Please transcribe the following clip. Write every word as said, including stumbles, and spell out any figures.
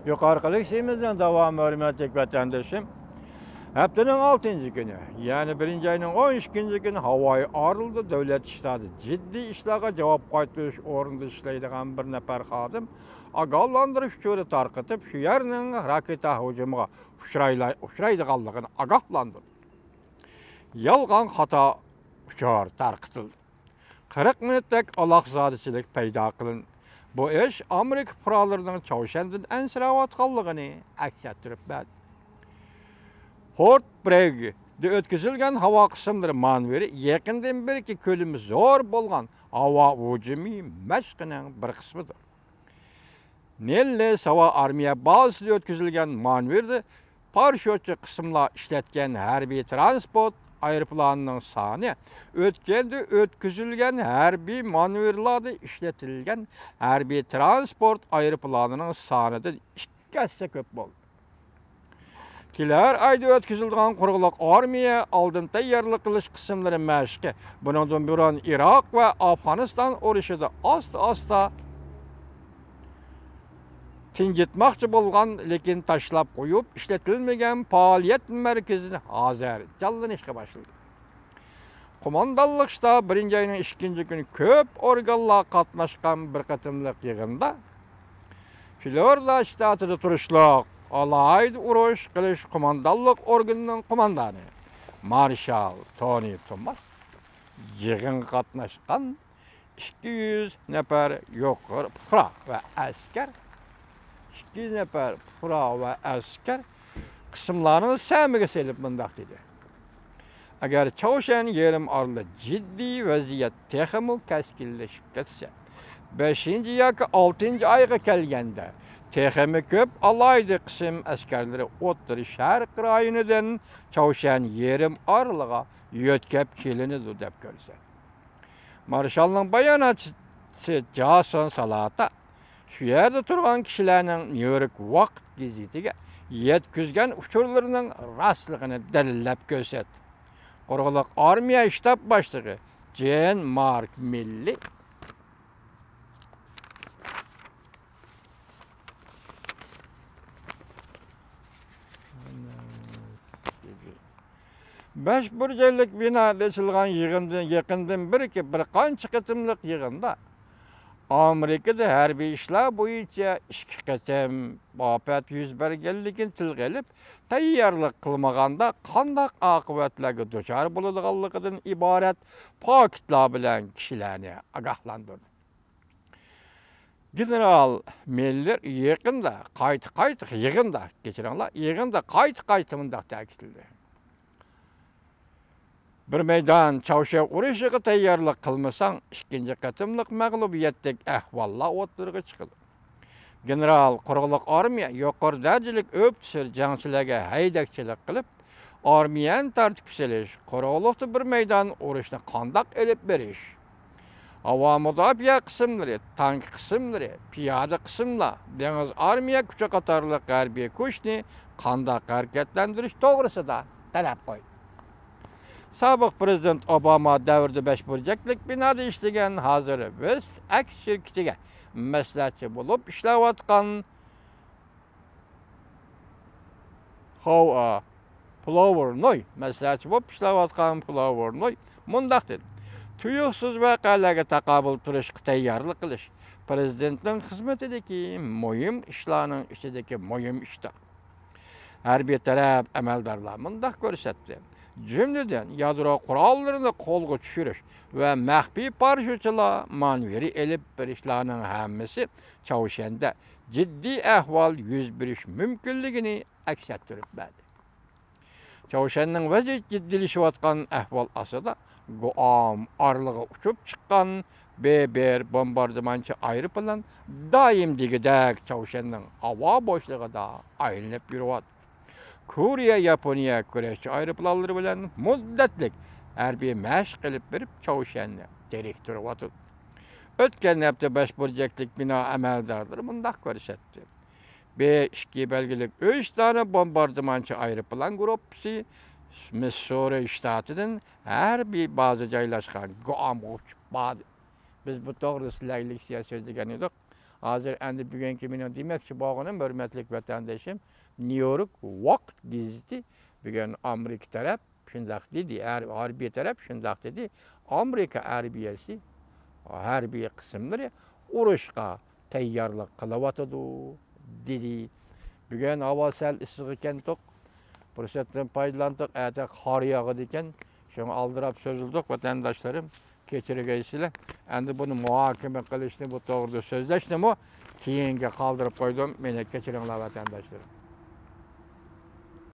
يۇقىرىقى لېكسىيىمىزنىڭ داۋامى، ھۆرمەتلىك ۋەتەندىشىم. ھەپتىنىڭ ئالتىنچى كۈنى، يەنى بىرىنچى ئاينىڭ ئون ئىككىنچى كۈنى ھاۋايى ئارىلىدا دۆلەت شتاتى جىددىي ئىشلارغا جاۋاب قايتۇرۇش ئورنىدا ئىشلەيدىغان بىر نەپەر خادىم ئاگاھلاندۇرۇش ئۇچۇرى تارقىتىپ، شۇ يەرنىڭ راكېتا ھۇجۇمىغا ئۇچرايلا-، ئۇچرايدىغانلىقىنى ئاگاھلاندۇردى. يالغان خاتا ئۇچۇر تارقىتىلدى. قىرىق مىنۇتتەك ئالاقزادىچىلىك پەيدا قىلىندى. بۇ ئىش ئامېرىكا پۇقرالىرىنىڭ چاۋشيەندىن ئەنسىرەۋاتقانلىقىنى ئەكس ئەتتۈرۈپ بەردى. فورت برېگدا ئۆتكۈزۈلگەن ھاۋا قىسىملىرى مانېۋىرى يېقىندىن بېرىكى كۆلىمى زور بولغان ھاۋا ھۇجۇمى مەشقىنىڭ بىر قىسمىدۇر. نېللى ساۋا ئارمىيە بازىسىدا ئۆتكۈزۈلگەن مانېۋىردا پاراشوتچى قىسىملار ئىشلەتكەن ھەربىي تىرانسپورت ئايروپىلانىنىڭ سانى ئۆتكەندە ئۆتكۈزۈلگەن ھەربىي مانېۋىرلاردا ئىشلىتىلگەن ھەربىي تىرانسپورت ئايروپىلانىنىڭ سانىدىن ئىككى ھەسسە كۆپ بولدى. كېلەر ئايدا ئۆتكۈزۈلىدىغان قۇرۇقلۇق ئارمىيە ئالدىن تەييارلىق قىلىش قىسىملىرى مەشقى بۇنىڭدىن بۇرۇن ئىراق ۋە ئافغانىستان ئۇرۇشىدا ئاستا-ئاستا تىنجىتماقچى بولغان، لېكىن تاشلاپ قويۇپ ئىشلىتىلمىگەن پائالىيەت مەركىزىنى ھازىر جانلىنىشقا باشلىدى. قوماندانلىق شتابى بىرىنچى ئاينىڭ ئىككىنچى كۈنى كۆپ ئورگانلار قاتناشقان بىر قېتىملىق يىغىندا، فلورىدا شتاتىدا تۇرۇشلۇق ئالاھىدە ئۇرۇش قىلىش قوماندانلىق ئورگىنىنىڭ قوماندانى مارشال تونى توماس، يىغىنغا قاتناشقان ئىككى يۈز نەپەر يۇقىرى پۇقرا ۋە ئەسكەر، ئىككى يۈز نەپەر پۇقرا ۋە ئەسكەر قىسىملارنىڭ سەمىگە سېلىپ مۇنداق دېدى: ئەگەر چاۋشيەن يېرىم ئارىلىدا جىددىي ۋەزىيەت تېخىمۇ كەسكىنلىشىپ كەتسە، بەشىنچى ياكى ئالتىنچى ئايغا كەلگەندە تېخىمۇ كۆپ ئالاھىدە قىسىم ئەسكەرلىرى ئوتتۇرا شەرق رايونىدىن چاۋشيەن يېرىم ئارىلىغا يۆتكەپ كېلىنىدۇ، دەپ كۆرسەتتى. مارشالنىڭ باياناتچىسى جاسون سالاتا شۇ يەردە تۇرغان كىشىلەرنىڭ نيۇ يورك ۋاقىت گېزىتىگە يەتكۈزگەن ئۇچۇرلىرىنىڭ راستلىقىنى دەلىللەپ كۆرسەتتى. قۇرۇقلۇق ئارمىيە شتاب باشلىقى جېن مارك مىللى بەش بۇرجەكلىك بىنادا ئېچىلغان يىغىندىن، يېقىندىن بېرىكى بىر قانچە قېتىملىق يىغىندا ئامېرىكىدا ھەربىي ئىشلار بويىچە ئىككى قېتىم ئاپەت يۈز بەرگەنلىكىنى تىلغا ئېلىپ، تەييارلىق قىلمىغاندا قانداق ئاقىۋەتلەرگە دۇچار بولىدىغانلىقىدىن ئىبارەت پاكىتلار بىلەن كىشىلەرنى ئاگاھلاندۇردى. گېنېرال مىللېر يېقىندا قايتا-قايتا يىغىندا، كەچۈرۈڭلار، يىغىندا قايتا-قايتا مۇنداق تەكىتلىدى: بىر مەيدان چاۋشيەن ئۇرۇشىغا تەييارلىق قىلمىساڭ، ئىككىنچى قېتىملىق مەغلۇبىيەتتەك ئەھۋاللار ئوتتۇرىغا چىقىدۇ. گېنېرال قۇرۇقلۇق ئارمىيە يۇقىرى دەرىجىلىك ئۆپىتېسسېر جەڭچىلەرگە ھەيدەكچىلىك قىلىپ، ئارمىيەنى تەرتىپكە سېلىش، قۇرۇقلۇقتا بىر مەيدان ئۇرۇشنى قانداق ئېلىپ بېرىش، ھاۋا مۇداپىئە قىسىملىرى، تانك قىسىملىرى، پىيادە قىسىملار، دېڭىز ئارمىيە كۈچى قاتارلىق ھەربىي كۈچنى قانداق ھەرىكەتلەندۈرۈش توغرىسىدا تەلەپ قويدى. سابىق پىرېزىدېنت ئوباما دەۋرىدە بەش بۇرجەكلىك بىنادا ئىشلىگەن، ھازىر ۋېست ئەكس شىركىتىگە مەسلىھەتچى بولۇپ ئىشلەۋاتقان خاۋئا پلوۋېرنوي، مەسلىھەتچى بولۇپ ئىشلەۋاتقان پلوۋېرنوي مۇنداق دېدى: تۇيۇقسىز ۋەقەلەرگە تاقابىل تۇرۇشقا تەييارلىق قىلىش پىرېزىدېنتنىڭ خىزمىتىدىكى مۇھىم ئىشلارنىڭ ئىچىدىكى مۇھىم ئىشتۇر. ھەربىي تەرەپ ئەمەلدارلار مۇنداق كۆرسەتتى: جۈملىدىن، يادرو قوراللىرىنى قولغا چۈشۈرۈش ۋە مەخپىي پاراشوتچىلار مانېۋىرى ئېلىپ بېرىشلارنىڭ ھەممىسى چاۋشيەندە جىددىي ئەھۋال يۈز بېرىش مۇمكىنلىكىنى ئەكس ئەتتۈرۈپ بەردى. چاۋشيەننىڭ ۋەزىيىتى جىددىيلىشىۋاتقان ئەھۋال ئاستىدا، گۇئام ئارىلىغا ئۇچۇپ چىققان بې بىر بومباردىمانچى ئايروپىلان دائىم دېگۈدەك چاۋشيەننىڭ ھاۋا بوشلۇقىدا ئايلىنىپ يۈرۈۋاتىدۇ. كورېيە، ياپونىيە كۈرەشچى ئايروپىلانلىرى بىلەن مۇددەتلىك ھەربىي مەشىق ئېلىپ بېرىپ، چاۋشيەننى تېرىكتۈرۈۋاتىدۇ. ئۆتكەن ھەپتە بەش بۇرجەكلىك بىنا ئەمەلدارلىرى مۇنداق كۆرسەتتى: بې ئىككى بەلگىلىك ئۈچ دانە بومباردىمانچى ئايروپىلان گۇرۇپپىسى مىسسۇرى شتاتىدىن ھەربىي بازا جايلاشقان گۇئامغا ئۇچۇپ باردى. بىز بۇ توغرىدا سىلەرگە لېكسىيە سۆزلىگەن ئىدۇق. ھازىر ئەمدى بۈگۈنكى مېنىڭ دېمەكچى بولغىنىم، ھۆرمەتلىك ۋەتەندىشىم، نيۇ يورك ۋاقىت گېزىتى بۈگۈن ئامېرىكا تەرەپ شۇنداق دېدى، ھەر-، ھەربىي تەرەپ شۇنداق دېدى، ئامېرىكا ئارمىيەسى، ھەربىي قىسىملىرى ئۇرۇشقا تەييارلىق قىلىۋاتىدۇ، دېدى. بۈگۈن ھاۋا سەل ئىسسىغىكەنتۇق، پۇرسەتتىن پايدىلاندۇق، ئەتە قار ياغىدىكەن، شۇڭا ئالدىراپ سۆزلىدۇق، ۋەتەنداشلىرىم، كەچۈرگەيسىلەر. ئەمدى بۇنى مۇھاكىمە قىلىشنى، بۇ توغرىدا سۆزلەشنىمۇ كېيىنگە قالدۇرۇپ قويدۇم، مېنى كەچۈرۈڭلار، ۋەتەنداشلىرىم.